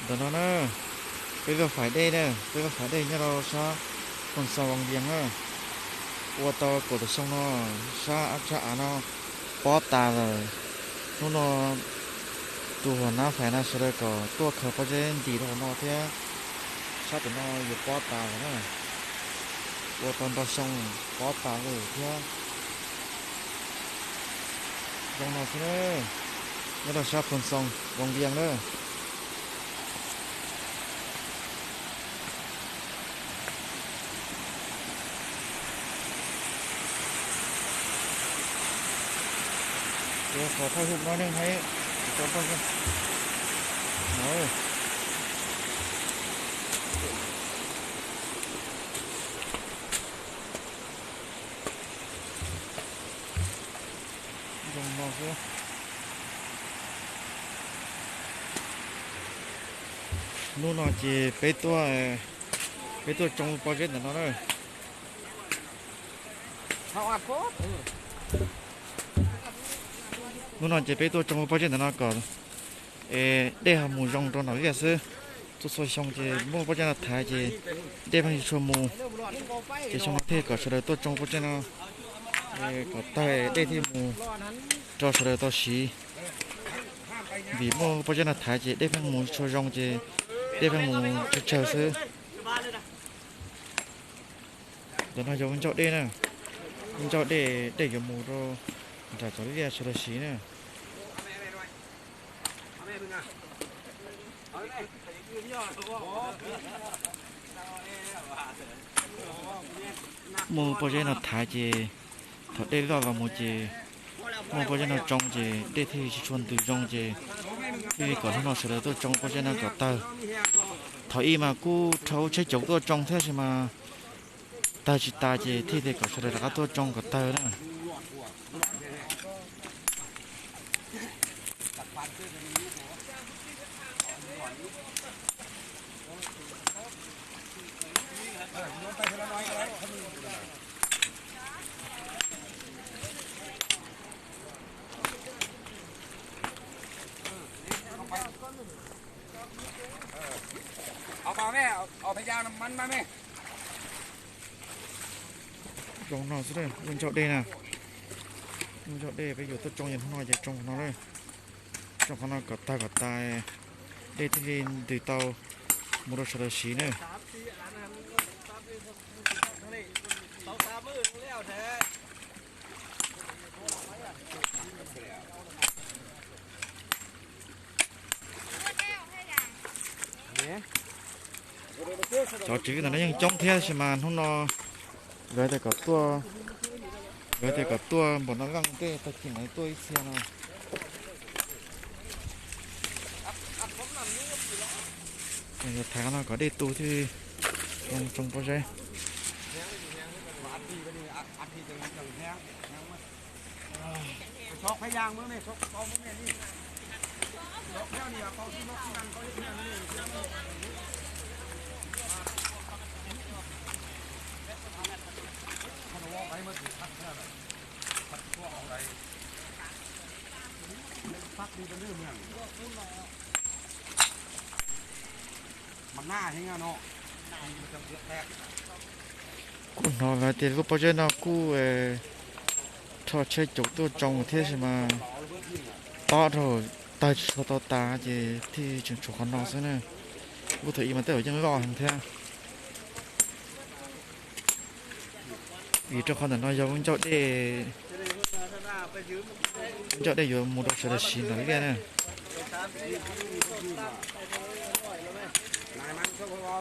Ntawm no na, peb tuaj faim dej na, peb tuaj faim dej nyob rau sab Phoos Xoos Voos Vias na. Ua tau kaum tawm xyoo no, sab tsab av no pob tas lawm. Hnub no tus huam nab faim no sawv daws kom tuaj khaws pob zeb ntim rau hauv no thiab, sab pem no yuav pob tas lawm na. Ua tau ntau xyoo pob tas lawm thiab. Zoo no xwb na, nyob rau sab Phoos Xoos Voos Vias na. Ces qhov thawj hum no neeg hais, zoo no xwb. Hnub no ces peb tuaj, peb tuaj tsoo pob zeb ntawm no na. Hnub no ces peb tuaj tsoo pob zeb ntawm no kom dej ho mus zoo rau Nom Liaj xwb. Txhua txhua xyoo ces muab pob zeb no thaiv ces dej pheej tsis tshua mus. Ces xyoo no thiaj kom sawv daws tuaj tsoo pob zeb no kom tawg dej thiaj mus rau sawv daws tau siv. Vim muaj pob zeb no thaiv ces dej pheej mus tsis tshua zoo ces dej pheej mus tsawg tsawg xwb. Ntawm no yog ncauj dej na, ncauj dej, dej yuav mus rau nram cov liaj sawv daws siv na. Muaj pob zeb no thaiv ces thaum dej loj los mus ces muaj pob zeb no tsoo ces dej thiaj tsis tshua ntws zoo ces thiaj li kom hnub no sawv daws tuaj tsoo pob zeb no kom tawg. Thaum ub mas kuj rau tsheb caum tuaj tsoo thiab sis mas tawg tsis tas ces thiaj li kom sawv daws rov qab tuaj tsoo kom tawg na. Zoo no xwb, lub ncauj dej na. Lub ncauj dej peb yuav tuaj tsoo yog hnub no ces tsoo qhov no, tsoo qhov no kom tawg kom tas, dej thiaj li ntws tau mus rau sawv daws siv na. Cov tsev ntawm no yeej coob thiab sis mas hnub no lawv tias kom tuaj, lawv tias kom tuaj npaum no leej tej tag kis no tuaj ib txhia no. Yog thaiv no kom dej tu thiaj li tsoo pob zeb. Kuj hnov lawv tias lub pob zeb no kuj rho tsheb caum tuaj tsoo thiab sis mas tob dhau, tawg tsis tshua tau tas ces thiaj tseem tshuav qhov no xwb na. Lub thaum ub mas tej zaum yeej loj heev thiab. Vim rau qhov ntawm no yog lub ncauj dej, lub ncauj dej yuav mus rau sawv daws siv nram liaj na.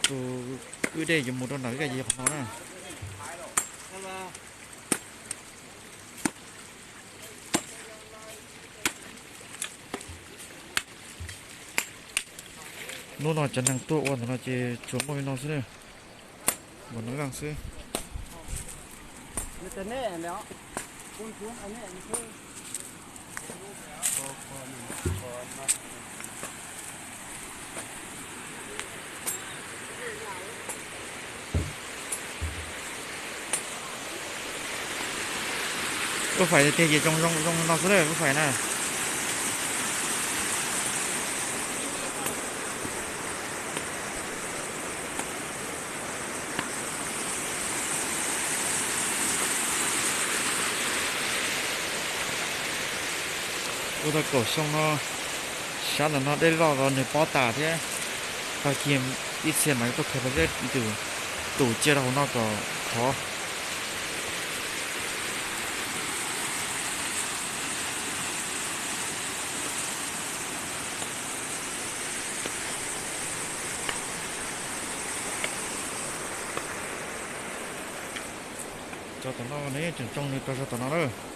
Tus kwj dej yuav mus rau nram liaj ces yog qhov no na. Hnub no cov neeg tuaj ua ntawm no ces tsuas muaj li no xwb na. Ua no leej xwb. Lub fais tiag ces zoo zoo zoo no xwb lawm lub fais na. Ua tau kaum xyoo no, sab ntawm no dej loj los nws pob tas thiab. Tag kis ib txhia mas tuaj khaws zeb tus cia rau hauv no kom khov. Cov tom no ne tseem tsoo nws rau zog tom no na.